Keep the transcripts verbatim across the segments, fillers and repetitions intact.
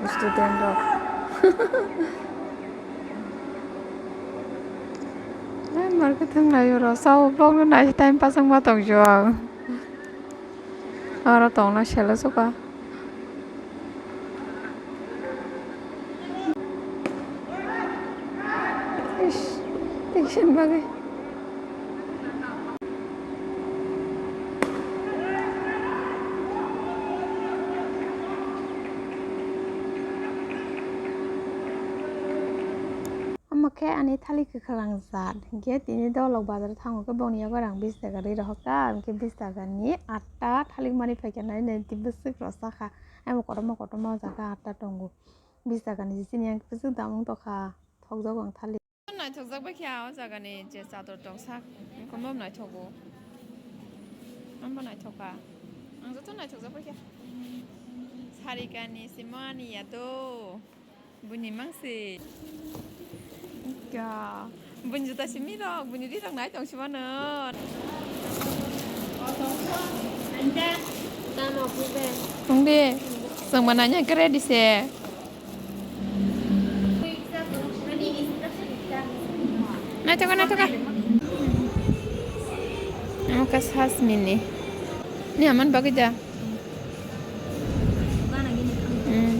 Student rok. Ai, market thang lai oro, sao vlog no nai time pass wngma tong jo ang. Oro tongna selo suka. Ish, tension bagwi. Omo khe ani thalik kwkhwrang jat. Hinkhe tini dolok bazar thango khe bongni yago rang bish taka rwi rohor ta, hinkhe bish taka ni atta thalik mani paikha nai nai tei bwswk rw sakha. Amo kotorma kotorma o jaga atta tongo. Bish taka ni chini yang bwswk dam wng tokha. Thokjago ang thalik. Naithokjak bai khe o jaga ni je chador tong sak, wngkhe bo naithogo. Ang bo naithok kha. Ang joto naithokjak bai khe. Sarikani simani ya do. Buini mangsi. Ka. Buini juta simi rok, buini ri rok nai tong simano. Tong de. Chwng bo naina khe ready se. Naithoka, naithoka. Amo khe sasmini. Ni aman bagwi da. Hmm.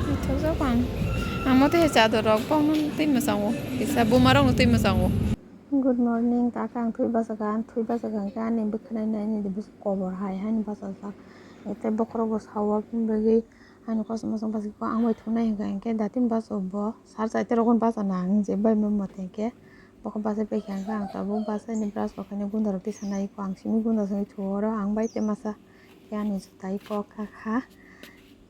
Naithokjak ang. Amo tei chador rok bokno twi mwchango. Kisa buma rokno twi mwchango. Good morning, ta khe ang thwi bachakha, ang thwi bachakha hwnkhe ani bwkhwnai nai ni bwswk kobor hai, haini bachajak. Tei bokhorok bo sao, aboni bagwi. Ani kosom kosom bachwi khe ang bai thumnai hwnkha hinkhe datin baso bo sar chaita rokni bachana ang je bai mama tei khe bokhe bachai paikha hinkhe ang tabuk bachai ni brush rok khainai gunda rok tisa nai kho ang simi gunda songwi thuo oro ang bai tei masa khe ani juta iko kha kha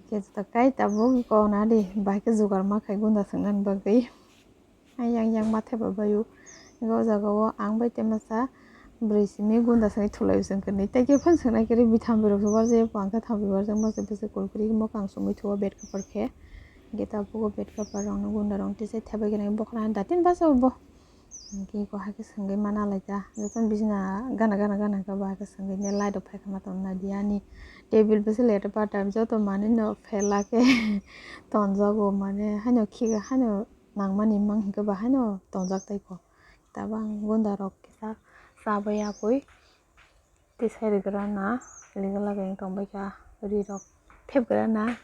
khe juta kai tabuk iko nadi bai khe jugar ma khai gunda songnani bagwi. Ayang yang ma thepha bai o. Ego jaga o ang bai tei masa bwrwi simi gunda simi thulai o chwng khe nwi. Tei khe phano swngnai khe bwtham bwrwi rok warjak ya pang khe thambi warjak masa bwswk kurkuri mokang sumui thuo bed kapar khe. Hingke tabuk o bed kapar rok no gunda rok tisai thebai khe nai bokna datin basa o bo. Hingke eko hai khe swngwi mana lai ta. Jotono bisina gana gana gana khe bo hai khe swngwi ne light rok phai khe ma tong nai di ani. Table bwswk le part time joto manwi no phela khe tonjago mane haino khiga haino. Nangmani mang hingke bo haino tongjak tei kho. Tabang gunda rok kisa chabai yapui tisai rigra na liga laga tongbai kha ri rok thep gra na.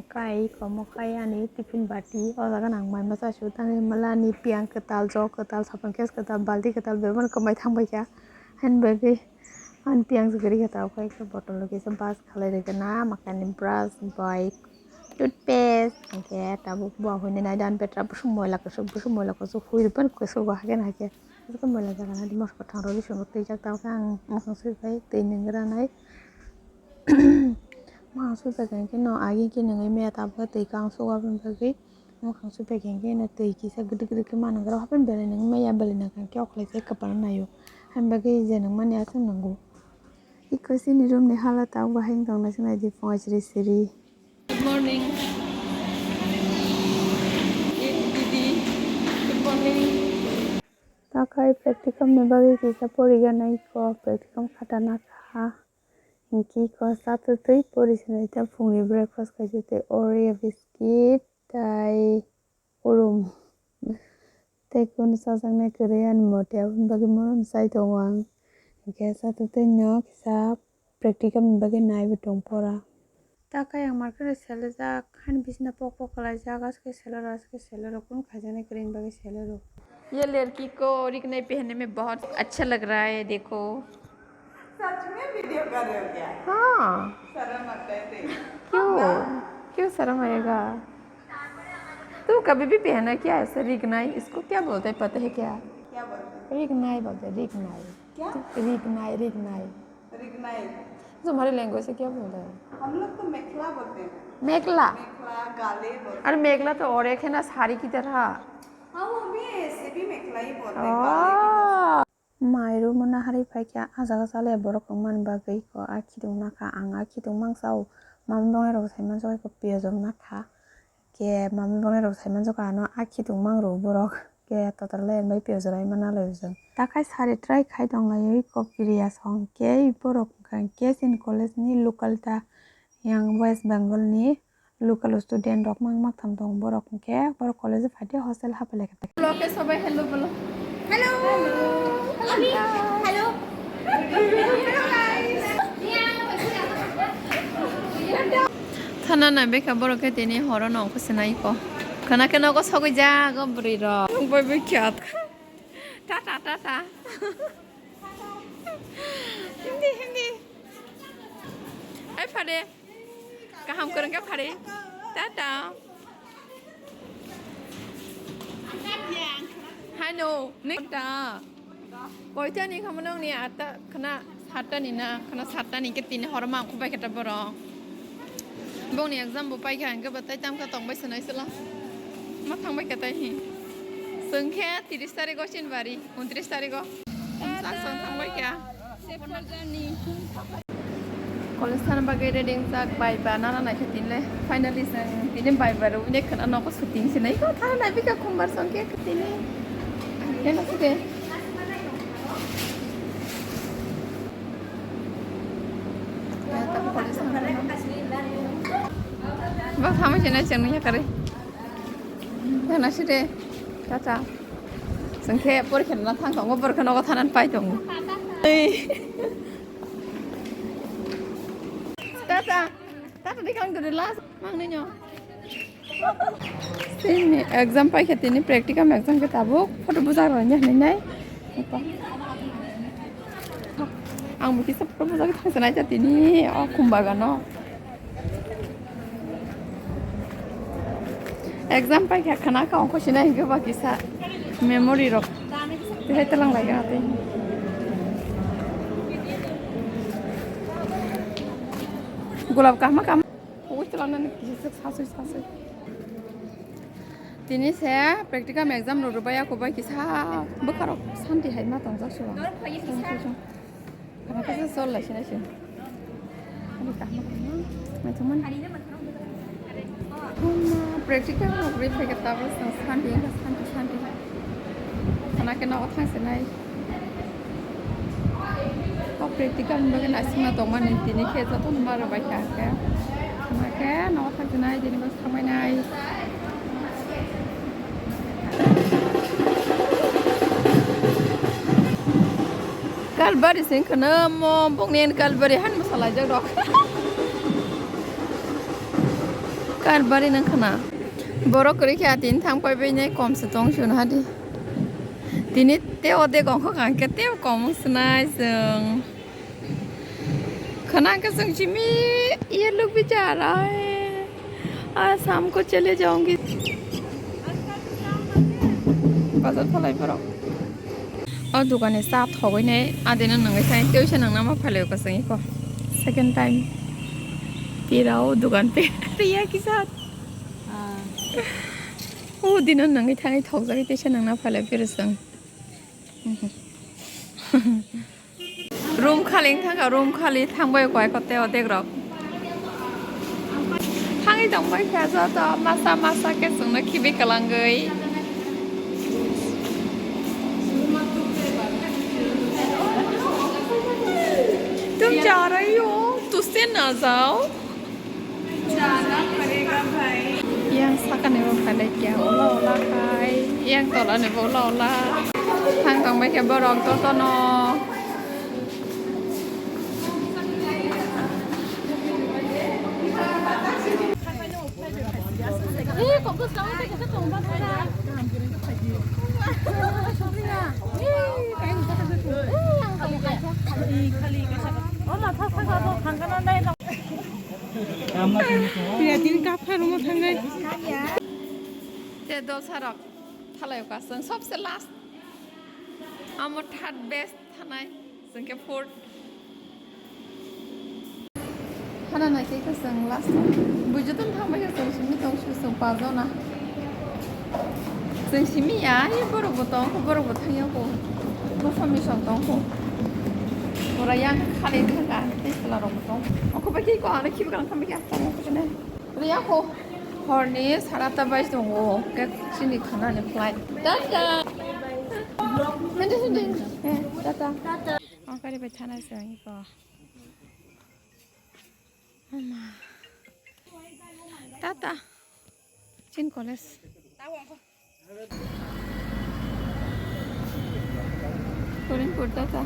Kai komo kai ani tiffin bati o jaga nang mai masa su tangwi mala ni piyang kwtal jok kwtal sapang kes kwtal balti kwtal bebak kwmai thang bai kha. Hain bagwi ani piyang se gari khe tabuk khe bottle o kisa bus khalai rikha na makani brush bai. Toothpaste, hingke tabuk bo hwnwi nai dan petra bwswk moila kwswk, bwswk moila kwswk, hui rwphano kwswk bo hakhe na hakhe. Bwswk moila jaga nadi mosok kwthang rw bising bo twijak, tabuk khe ang mwkhang sui pai twi nwngra nai. Mwkhang sui pai khe no agi khe nungwi maya, tabuk khe twi kang suk aboni bagwi mwkhang sui pai khe no twi kisa gdwk gdwk khe ma nwngra, hapeni belai nungwi maya, belai nang khe o khlai se kwpal naio, hani bagwi je nung mani aswk nungo. Iko chini room ni hala tabuk bahai wng tong naising nai di phungo siri siri. Good morning. Didi. Good morning. Takhai practicum ni bagwi kisa poriga nai ko, practicum khata na kha. Hinki ko sa twi twi pori sinai ta phungni breakfast khaisa tei Oreo biscuit tai urum. Tei kunu chajaknai kwrwi ani mote aboni bagwi mono chai tongo ang. Hinkhe sa twi twi no kisa practicum ni bagwi naiwi tong pora. Takhai ang market o seljak, hani bisina pok pok kalaijak, aswk selero, aswk selero, kunu khaijaknai kwrwini bagwi selero. ये लड़की को रिंग नहीं पहनने में बहुत अच्छा लग रहा है, देखो। सच में वीडियो कर रहे हो क्या? हाँ। शर्म आता है देख। क्यों? क्यों शर्म आएगा? तू कभी भी पहना क्या ऐसे रिंग नहीं? इसको क्या बोलते हैं, पता है क्या? क्या बोलते हैं? रिंग नहीं बोलते, रिंग नहीं। क्या? रिंग नहीं, रिंग नहीं। रिंग नहीं। तुम्हारी लैंग्वेज से क्या बोलते हैं? हम लोग तो मेखला बोलते हैं। मेखला? मेखला, गाले बोलते हैं। अरे मेखला तो और एक है ना, साड़ी की तरह। हाँ, वो भी है, ऐसे भी मेखला ही बोलते हैं, गाले भी बोलते हैं। Mairum no naharwi phaikha, ah jaga chaliya borok wngmani bagwi ko, ah khitong nakha, ang ah khitong mansao, mama bongni rok saimanjak khe ko piyajok nakha, khe mama bongni rok saimanjak khe ano ah khitong mangrw borok. Ke total le bai piyaj rai mana le jang. Ta khai sari try khai tong lai oi kok kiriya song ke borok hwnkha ke sin college ni local ta yang West Bengal ni local student rok mang mak tham tong borok hwnkhe borok college o phaidi hostel hapai lai kha. Vlog ke sabai hello bolo. Hello. Hello. Hello. Hello guys. Thana na beka borok ke tini horo nong khusinai ko. Khana ke nogo sogwi jago bwrwi rok. Bai bai kya. Tata tata. Hindi hindi. Ai phade. Kaham kwrwng khe phade. Tata. Hano, ning ta. Koita ni khamano ni ata khana satta ni na, khana satta ni ke tini hor ma ang khubai khe ta borok. Bongni exam bo paikha hwnkhe bo tai tamkhe tongbai swnai sela. Ma thangbai khe tai hi. Chwng khe tiris tarikh o Chinbari, untris tarikh o. Chwng thangbai khe. College thana bagwi ready wngjak, bai ba nana naikhe tinle. Finally chwng tini bai ba rwui nai khwna nogo shooting se nai kho thana nai bikha khumbar song khe tini. Khe no se de. Ba thama se nai chwng nai kare. Thana se de. Tata. Chwng khe porikha rwna thang tongo, borokhe nogo thanani pai tongo. Ei. Tata. Tata de kang de last mang ni nyo. Tini exam pai khe tini practical exam khe tabuk photo bujak rwna hinwi nai. Ang bo kisa photo bujak thang sanai cha tini o khum bagano. Exam pai kha khana ka ongkho sina hingke ba kisa memory rok. Tihai telang lai gana tei. Gulab kahma kahma. Ui telang nani kisa sasui sasui. Tini se practical exam rok rwbai ako bai kisa bwkha rok santi hai ma tongjak se. Khana khe sol lai sinai se. Ani kahma kahma. Naithokmani. Khumma practical rok ri phaikha tabuk chwng santi wngkha santi santi. Khana khe nogo thang sinai. O practical ni bagwi naisingna tongmani tini khe jotono ma rwbaikha khe. Khana khe nogo thang sinai tini bus thangbai nai. Kalbari se wngkha na mo bokni ani Kalbari han bwsa laijak rok. Kalbari nang khana. Borok kwrwi khe atini thang pai bai nai kom se tong chwng hadi. Tini tei odek ongkha kang khe tei kom wng swnai chwng. Khana khe chwng simi ye lugbi cha rai. Asam ko chale jaungi. Bazar thalai borok. O dukani cha thogwi nai adino nangwi thai teisa nangna ma phalio kwchwng iko. Second time. Pira o dukan pe. Priya ke sath. O dino nangwi thangwi thokjagwi teisa nangna phalio pira chwng. Room khali wngkha kha, room khali thangbai koi kote odek rok. Thangwi tongbai kha joto masa masa khe chwngno khibi kwlangwi. Tum ja rahi ho, tuste na jao. Yang sakani bo khalai kya, ola ola khai. Yang tolani bo ola ola. Thang tong bai khe borok jotono. Priya tini kap kha room o thangnai. Te dosarok thalai ka chwng sobse last. Amo third best thanai chwng khe fourth. Hana nai khe chwng last o. Buijo tong thang bai khe chwng simi tong su chwng pa jona. Chwng simi ya, ai borok bo tong kho, borok bo thang ya kho. Bosom ni song tong kho. Pura yang khali thang ka, tei chwla rok bo tong. Oko bai khe ko ano khibi kang thang bai khe tong kho ne. Pura ya kho. Horni sara ta bai tongo, khe chini khanani flight. Tata. Tata. Ang kari bai thana se ang iko. Ama. Tata. Chin college. Korean pur tata.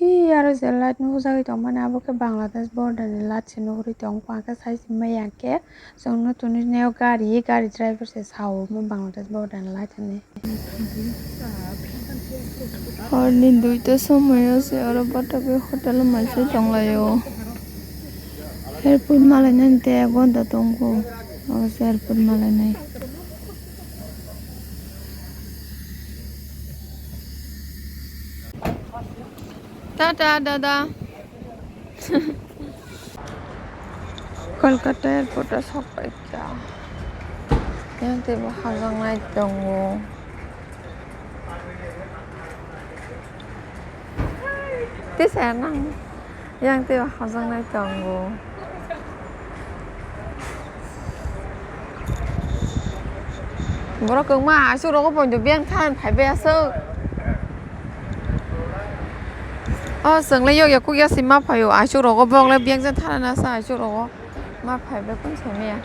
Ee, aro je light no hujagwi tongmani, abo khe Bangladesh border ni light se nugwi tongo, hwnkhe sai se maya khe chwngno tini neo gari, gari driver se sao omo Bangladesh border ni light hinwi. Horni duita somoio se oro Bathabi hotel o maisai tonglaio. Airport malainani tei ek ghonta tongo, oro se airport malainai. Tata, dada. Kolkata airport o sok pai kha. Yang tei bo hajaknai tongo. Tei saya nang. Yang tei bo hajaknai tongo. Borok kwbangma aswk rogo poito biyang than phai bai aswk. O chwng le yok ya kuk ya si ma phaio, aswk rogo bok le biyang jan thana na sa aswk rogo ma phai bai kun sai maya.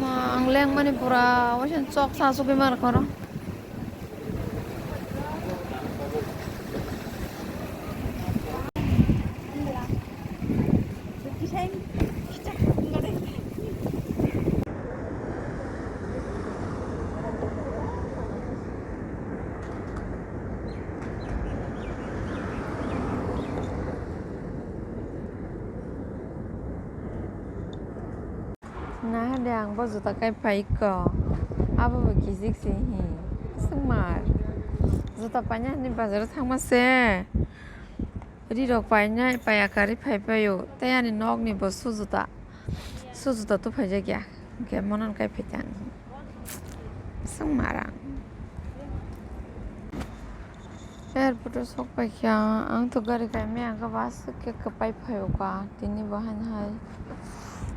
Ma ang leng mani pura waisa chok sa sugui mar koro. Naha de ang bo juta kai pai kho. Abo bo kijik se hi. Swngmar. Juta paina hinwi bazar o thangma se. Ri rok painai paiya kari phai paio. Tei ani nok ni bo su juta. Su juta tu phai jak ya. Hwnkhe mono kai phai tang. Swngmar ang. Airport o sok pai kha, ang to gari kaimaya hwnkhe bus khe kwpai phaio ka, tini bo haino hai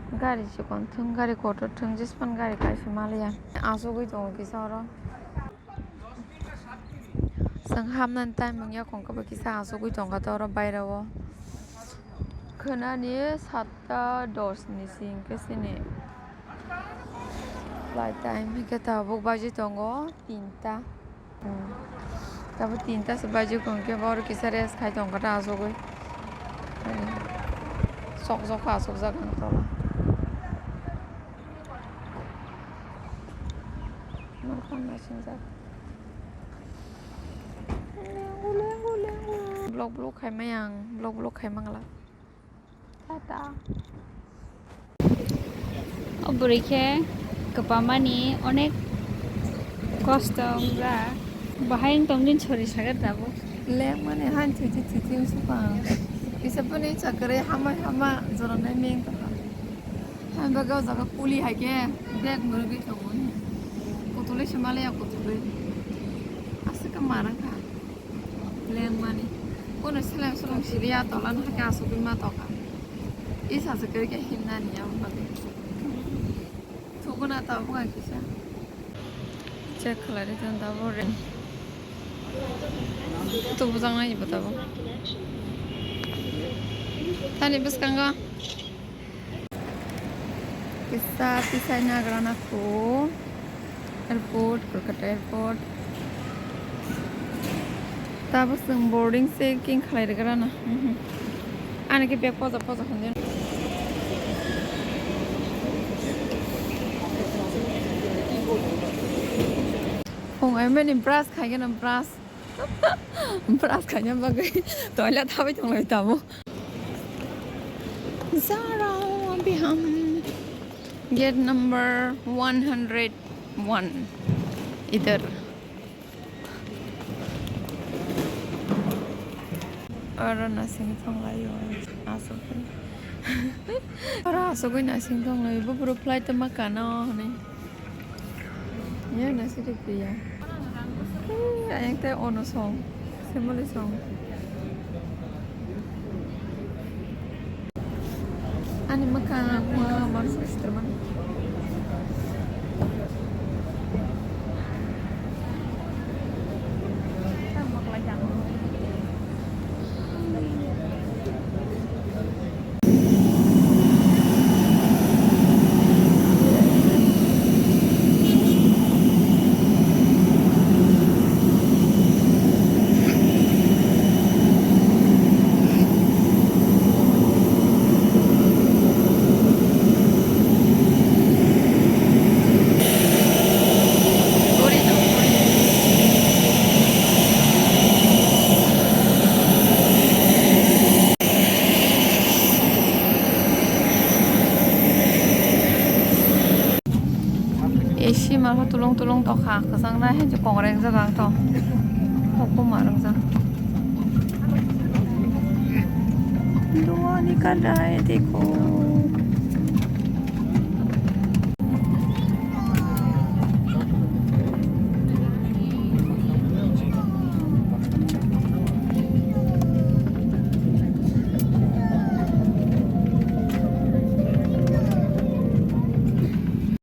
gari chikon thwng, gari kotor thwng, jespan gari kaisa maliya. Asugwi tongo kisa oro. Chwng hapnani time wngya, khongkhe bo kisa asugwi tongkha oro baireo. Khwnani satta dos ni sing khe sini. Flight time hwnkhe tabuk baji tongo tinta. Hmm. Tabuk tinta se baji hwnkhe bo oro kisa rest khai tongkha ta asugwi. Sok sok kha asukjak ang tola. Norok naisingwjak. Lengo, lengo, lengo. Vlog, vlog khai maya ang, vlog, vlog khai mangla. Tata. O bwrwi khe kwpamani onek kosto wngjak. Bahai wng tong din sori sagar tabuk. Lengmani han thwitwi thwitwi wngsuka. Kisa bwni chakri hamai hama jorani meng tongkha. Hambai o jaga kuli hai khe bag mwrwgwi tongo. Kutulwi se maliya kutulwi. Aswk khe marang kha. Lengmani. Kono seleng seleng siriya tola no hakhe asugwi ma tongkha. Isa se kwrwi khe himnani ya bagwi. Thuguna tabuk ang kisa. Check khlai ri tong tabuk re. Tubujaknai bo tabuk. Tani bwskango. Kisa tisai nagra na kho. Airport, Kolkata airport. Tabuk chwng boarding checking khlai rwgrana. Mhm. Ani khe bag poja poja hinwi. Phung ai mani brush khai gana brush. Brush khaina bagwi toilet habai tonglai tabuk. Zara biham. Gate number one hundred one. Idhar. Oro nasing thanglaio, asugwi. Oro asugwi nasing thanglaio, bo bwrwi flight o ma kano hwnwi. Ya, nasi de priya. Ayang te ono song, semoli song. Ani maka ma mansu isterman. Esi malho tulung tulung tokha, kwchang nai hai je kok reng jak ang to. Kok bo ma rwngjak. Duani kadai dekho.